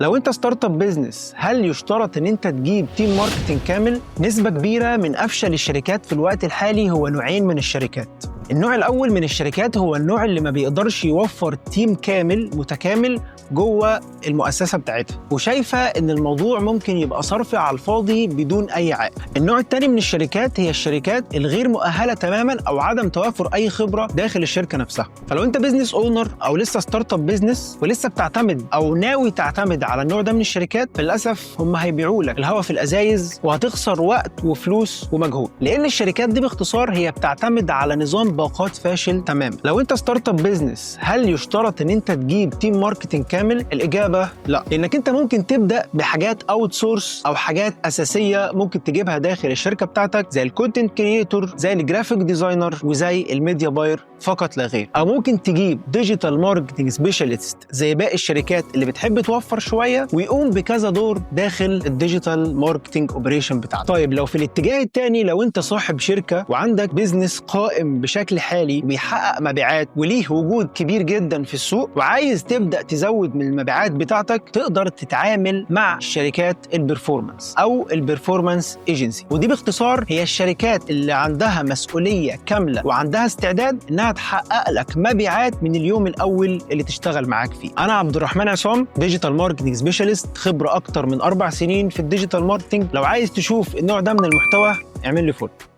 لو انت startup business، هل يشترط ان انت تجيب team marketing كامل؟ نسبة كبيرة من افشل الشركات في الوقت الحالي هو نوعين من الشركات. النوع الاول من الشركات هو النوع اللي ما بيقدرش يوفر team كامل متكامل جوه المؤسسة بتاعتها، وشايفة ان الموضوع ممكن يبقى صرف على الفاضي بدون اي عائد. النوع الثاني من الشركات هي الشركات الغير مؤهلة تماما او عدم توافر اي خبرة داخل الشركة نفسها. فلو انت business owner او لسه startup business ولسه بتعتمد او ناوي تعتمد على النوع ده من الشركات، للاسف هم هيبيعوا لك الهوا في الازايز، وهتخسر وقت وفلوس ومجهود، لان الشركات دي باختصار هي بتعتمد على نظام باقات فاشل تماما. لو انت startup business، هل يشترط ان انت تجيب team marketing كامل؟ الاجابة لا، لانك انت ممكن تبدا بحاجات outsource او حاجات اساسية ممكن تجيبها داخل الشركة بتاعتك، زي ال content creator، زي ال graphic designer، وزي ال media buyer فقط لا غير. او ممكن تجيب digital marketing specialist زي باقي الشركات اللي بتحب توفر شويه، ويقوم بكذا دور داخل ال digital marketing operation بتاعتك. طيب، لو في الاتجاه الثاني، لو انت صاحب شركة وعندك business قائم بشكل حالي وبيحقق مبيعات وليه وجود كبير جدا في السوق، وعايز تبدا تزود من المبيعات بتاعتك، تقدر تتعامل مع شركات ال performance او ال performance agency. ودي باختصار هي الشركات اللي عندها مسؤولية كاملة وعندها استعداد انها تحقق لك مبيعات من اليوم الاول اللي تشتغل معاك فيه. انا عبد الرحمن عصام، digital marketing specialist، خبره اكتر من 4 سنين في ال digital marketing. لو عايز تشوف النوع ده من المحتوى اعمل لي follow.